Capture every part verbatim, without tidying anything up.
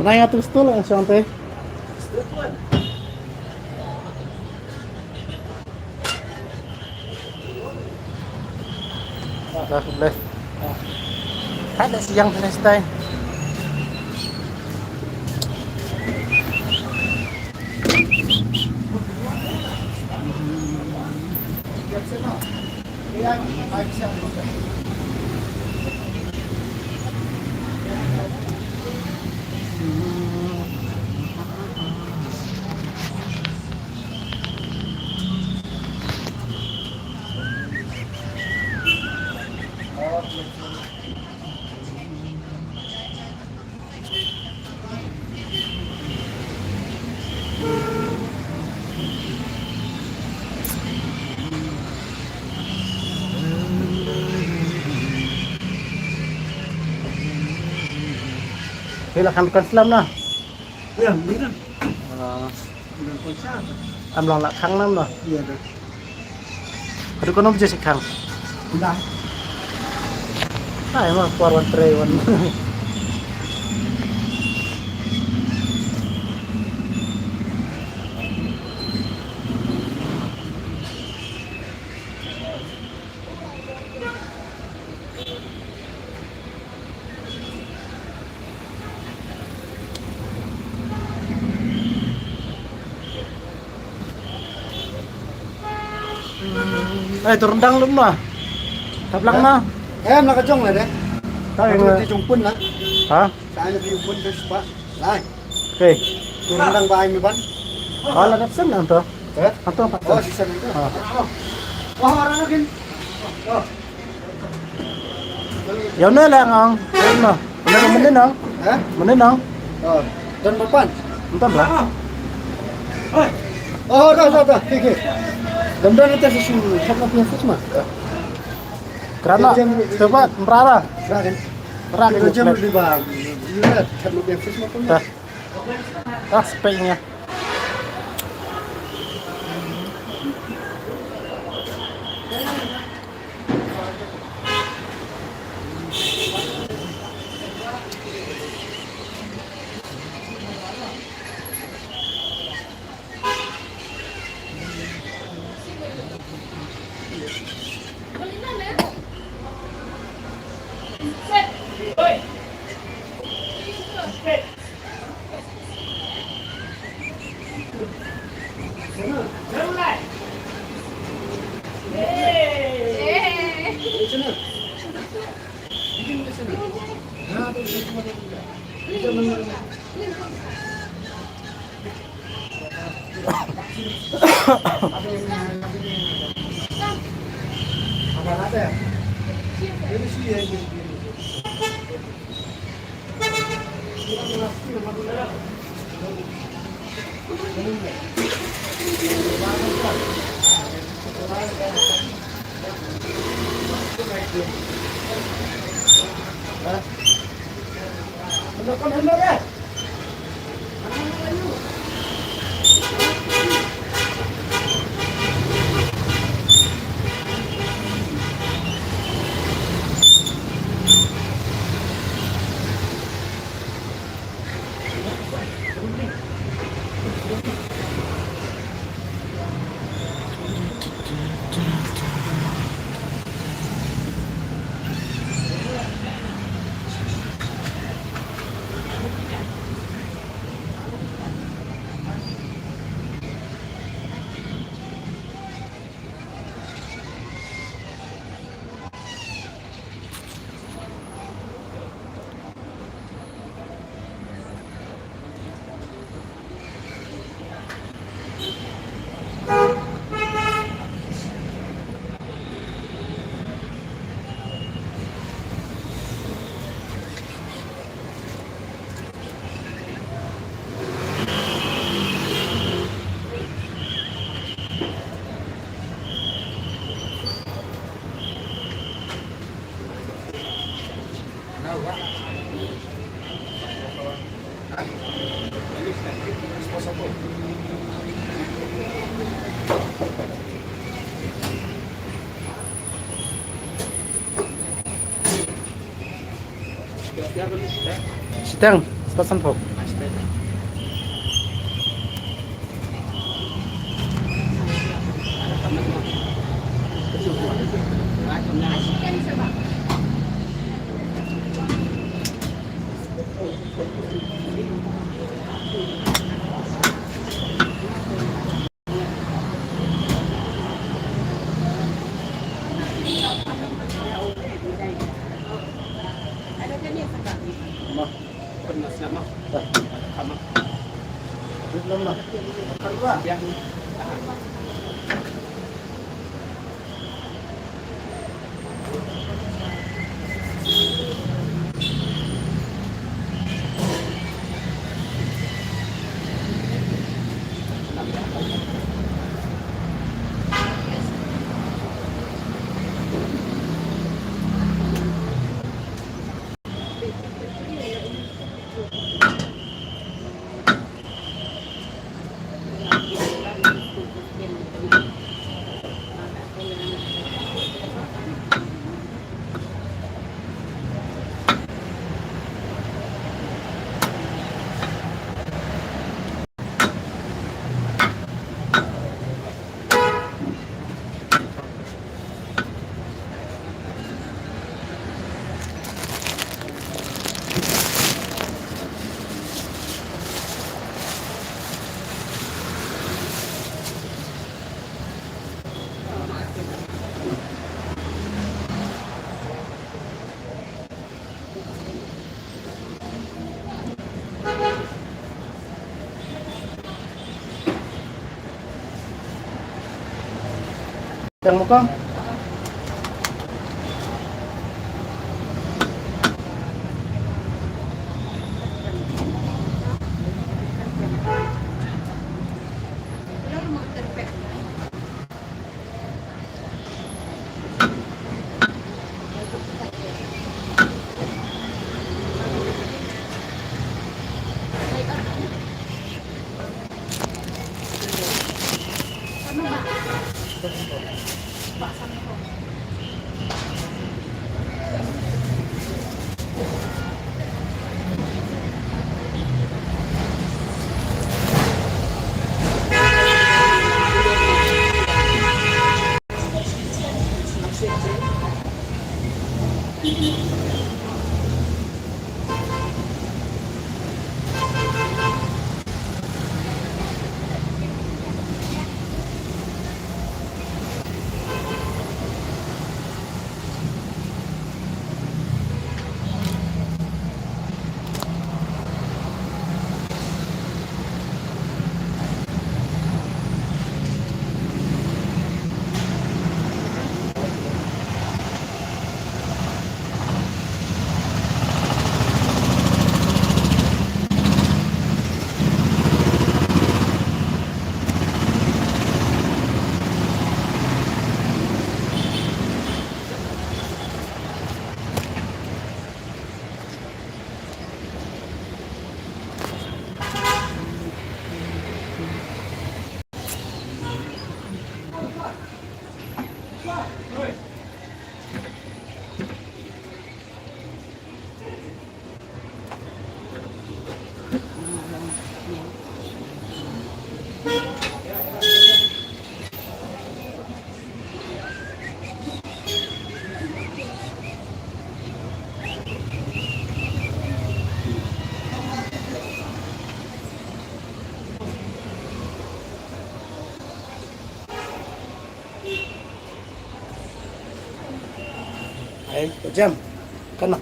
Pynai nga tu stol ang shong te. Dah sebelas. Ada siang selesai. Phi la khang dukan slem na? Ïa, mira. Ah. Mira, pisa. Am long la khang nam na? Ïa, da. Haduh katno baje shi khang? Dah. Ai ma, por wan trei wan. Eh, tu rendang lum ma. Taplang ma. Eh, em la ka jong la de. Ta em la. Ti jong pun la. Ha? Sa ni ti jong pun tu spa. Lai. Okay. Tu rendang ba ai mi ban. Oh, la dap sen nang tu. Eh? Nang tu, nang tu. Oh, si sen nang tu. Ah. Oh, orang lagi. Oh. Ïa une la ngong. Ïa une. Une ka mynnin ngong. Ha? Mynnin ngong. Oh, don ba pan. Mynta ba. Oh, da, da, da. Kiki. Don don ita susu. Chat ma punya sus ma. Kerana. Coba, berara. Berara. Berara. Jam lima. Ina chat ma punya sus ma pun. Dah. Dah, spek nya. Shiteng, spot sanphew. Ai, jam. Kana.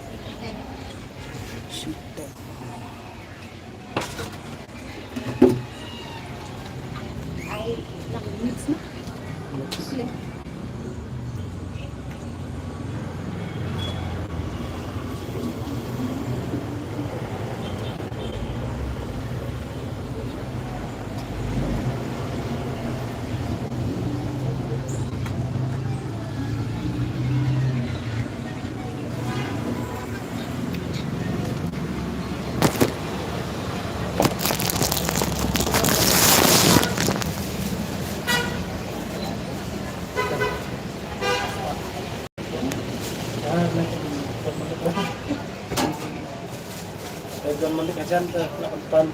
Jan te na kan pan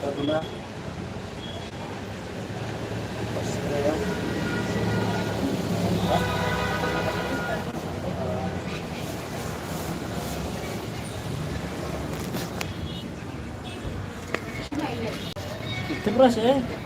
ka duna. Toothbrush eh.